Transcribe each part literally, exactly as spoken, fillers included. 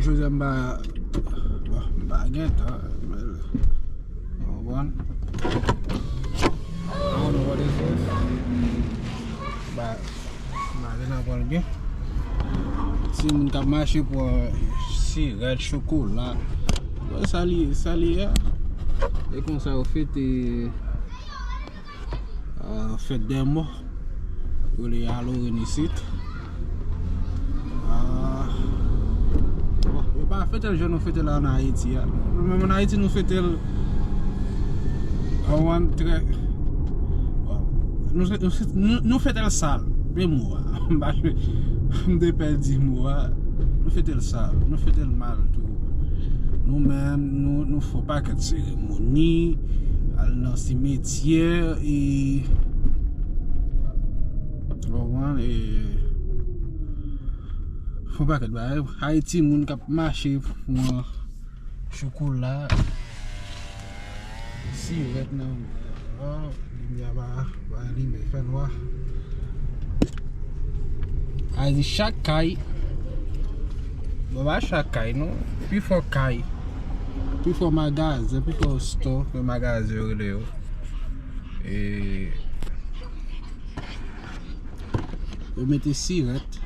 Jodi a m pa, bon, m pa gen tan, men, w konprann? I don't know what this is. But m ale nan pran l byen. Timoun k ap mache pran sirèt, chokola. Bon, sa li, sa li ye a. E konsa yo fete, euh, fèt dè mò. Yo rele Halloween isit. Ah, bon, yo pa fete l jan nou fete l an Ayiti a. Nou menm an Ayiti, nou fete l, konprann, trè, bon, nou, nou, nou, nou fete l sal. Men mo a, m pa, m te pèdi mo a. Nou fete l sal, nou fete l mal tou. Nou menm, nou, nou fè yon pakèt seremoni, al nan simetyè, e, w konprann, e, fè yon pakèt bagay. Ayiti, moun k ap mache pran chokola, sirèt nan, oh, limyè pa, pa limen, fè nwa. A di chak kay, bon, pa chak kay, non, pifò kay, pifò magazen, pifò store, ke magazen yo rele yo. E, yo mete sirèt.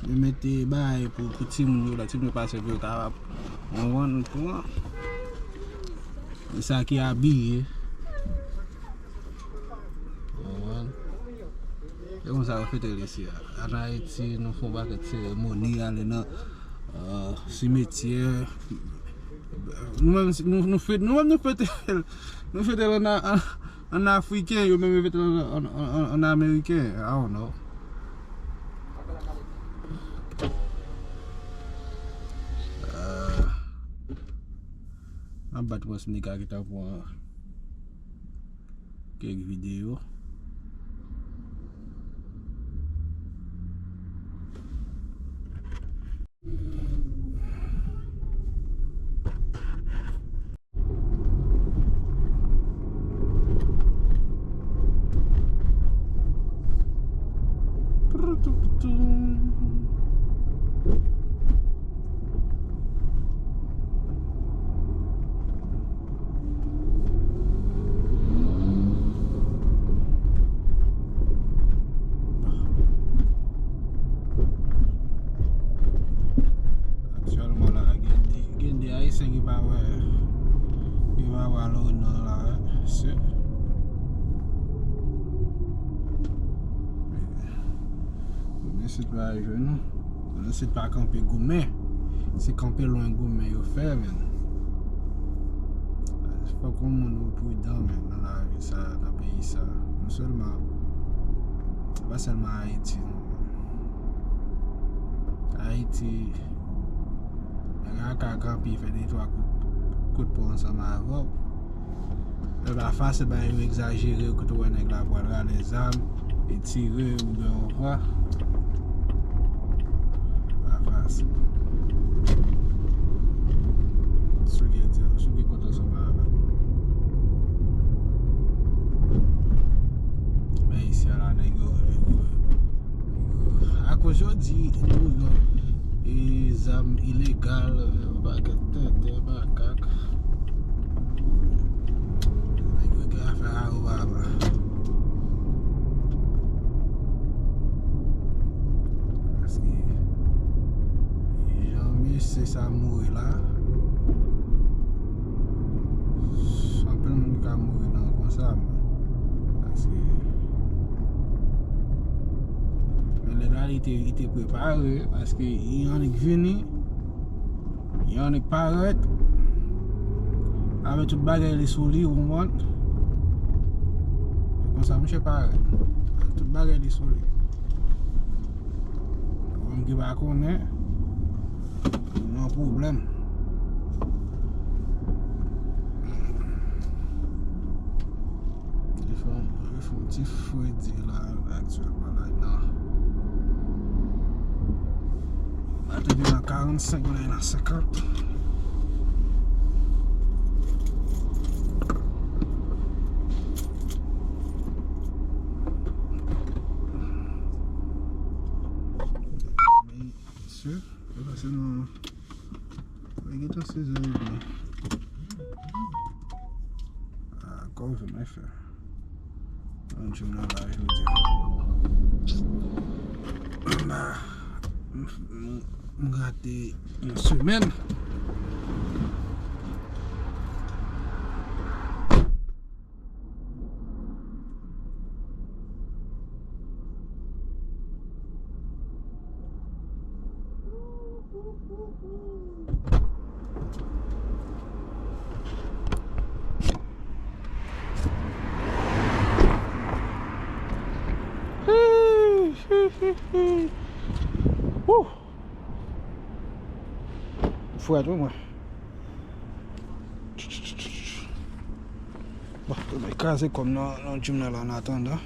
Yo mete bagay pou, pou timoun yo, lè timoun yo pase pou yo kapab, w konprann, pran. E sa ki abiye. W konprann? E konsa yo fete l isi a. An Ayiti, nou fè yon pakèt seremoni, ale nan, euh, simetyè. Nou menm, nou, nou fete, nou menm, nou fete, nou fete l an, an, an afriken, yo menm yo fete l an, an, an, an ameriken. I don't know. Ah. M ap bat pwens nèg la ki ta pran kèk videyo. Aktyèlman la, gen de, gen de Ayisyen ki pa wè, ki pa wè Halloween nan la, se. Moun isit pa jwenn nou. Moun isit pa kanpe goumen. Se kanpe lwen goumen yo fè, men. Fòk yon moun ou pridan, men, nan lavi sa, nan peyi sa. Non sèlman, se pa sèlman Ayiti, non. Ayiti, nèg la ka kanpe, fè de twa kout, kout pwen ansanm avè w. Lè pa fasil, bagay yo egzajere, kote w wè nèg la pral rale zam e tire oubyen w pa. Pa fasil. Si w gen, si w gen kont ansanm avè l. Men isi a la, nèg yo, nèg yo, nèg yo, akoz yo di nou, e zam ilegal, yon pakèt tenten, makak. Nèg yo gen afè a yo papa. Paske jan mesye sa mouri la, anpil moun ka mouri nan konsa, men. Paske Li te, li te prepare, paske li annik vini, li annik parèt, avèk tout bagay li sou li, ou konprann? E konsa, misye parèt, avèk tout bagay li sou li. Ou menm ki pa konnen, ou nan pwoblèm. Li fè yon, li fè yon ti fredi la, aktyèlman la, non. Mwen te vin nan karannsenk, la, nan senkant. Men, se, se paske nan Mwen gentan sezi rive. Ah, kòve mwen fè. Nan gym nan la jodi a. M, m, m rate yon semèn. Woo! Frèt wi mwen. Bon, mwen kraze kò m nan, nan gym nan la, an atandan.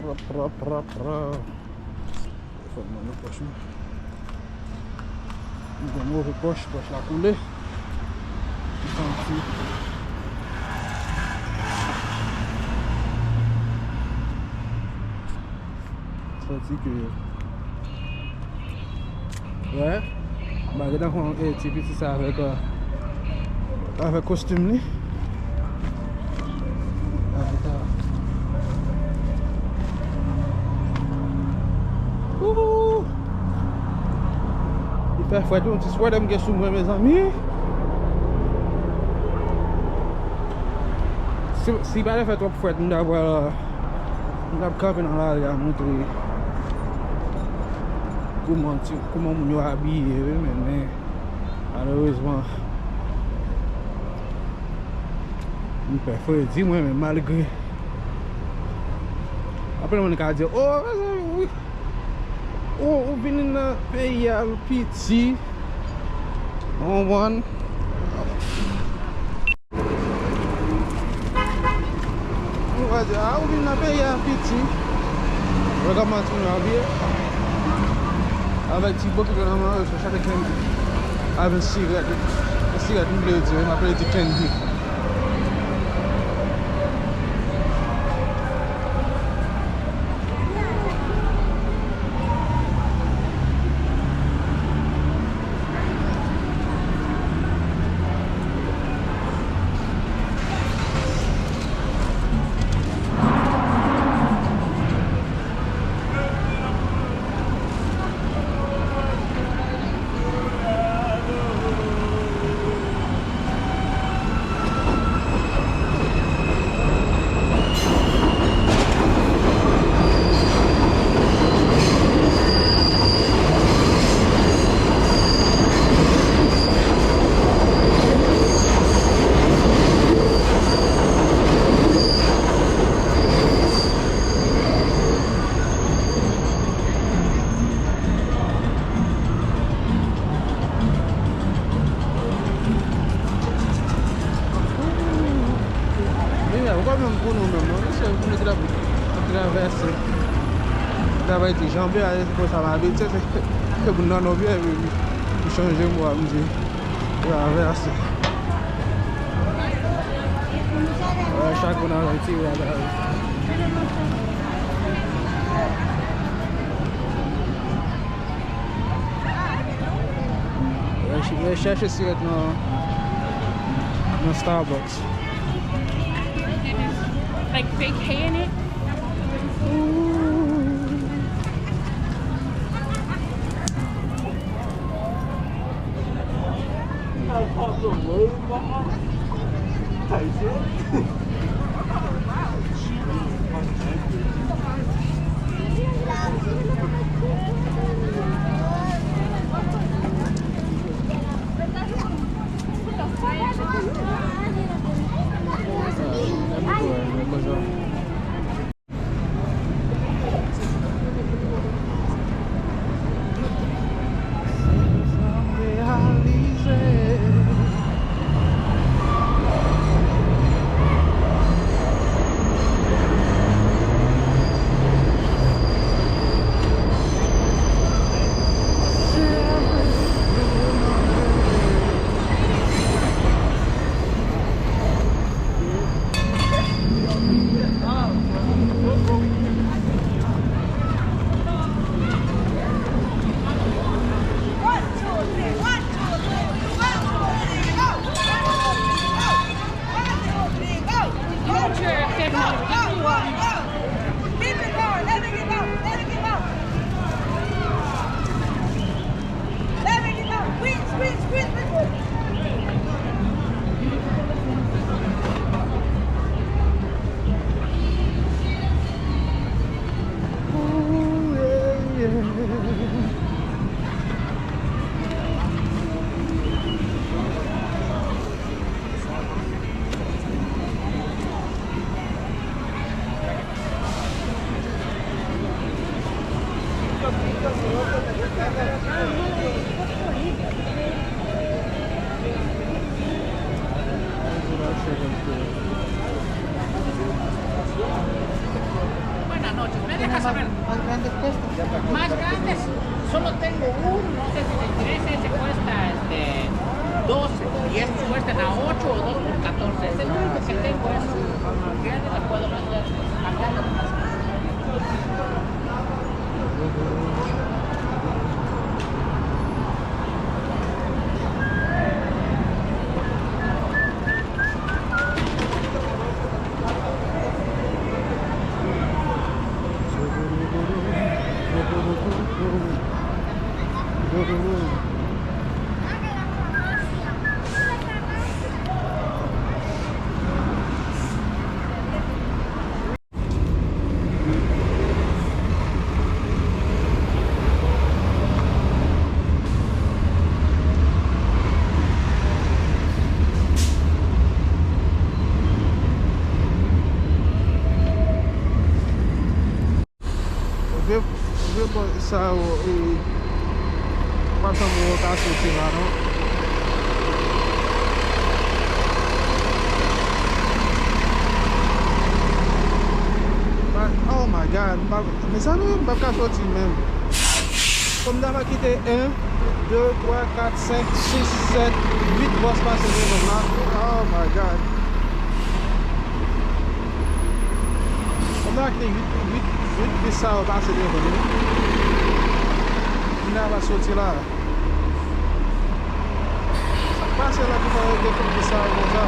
Pra, pra, pra, pra. Telefòn mwen nan pòch mwen. Mwen gen move pòch, pòch la koule. M santi, santi ke, wè, m pa gentan konn, eh, ti piti sa avèk, eh, avèk kostim li. Wouhou! Li fè frèt wi, yon ti sweater m gen sou mwen, mezanmi. Si, si pa te fè twòp frèt, m ta pral, m t ap kanpe nan lari a montre kouman ti, kouman moun yo abiye wi, men, men, malerezman, m pè fredi mwen, men malgre anpil moun ka di, "O, mezanmi, ou, ou vin nan peyi a, l piti." Ou konprann? Ou va di, "A, ou vin nan peyi a piti." Wè kòman ti moun yo abiye. Avèk ti bokit yo nan men yo, yo chante candy. Avèk sirèt, sirèt m vle di, m ap rele ti candy. Men, ou pa menm pou nou menm, non? Mesye, pou nou trap-, travèse. Travay ti janbe a, se konsa m abitye, se, se pou nan nou byen, epi pou chanje mo a, m di, travèse. Wè, chak moun avèk ti bagay. Yo ch-, yo chèche sirèt nan, nan Starbucks. Like, vacay in it? Ooh. Buenas noches. ¿Me dejas saber? Más grandes cuestan. Más grandes. Solo tengo uno, no sé si te interesa, ese cuesta, este, doce, y estos cuestan a ocho o dos por catorce. Es el único que tengo, es más grande, le puedo mandar, cambiarlo por más grande. Vre, vre bò sa yo, e, w ap janm wè yo ka soti la, non. But, oh my God, m pa, mezanmi, m p ap ka soti menm. Kòm m ta va kite en, de, twa, kat, senk, sis, sèt, uit bòs pase devan m la. Oh my God. Kòm m ta va kite uit, uit, uit bis sa yo pase devan m. Kounya va soti la. Sa k pase la ki fè yo gen tout bis sa yo konsa?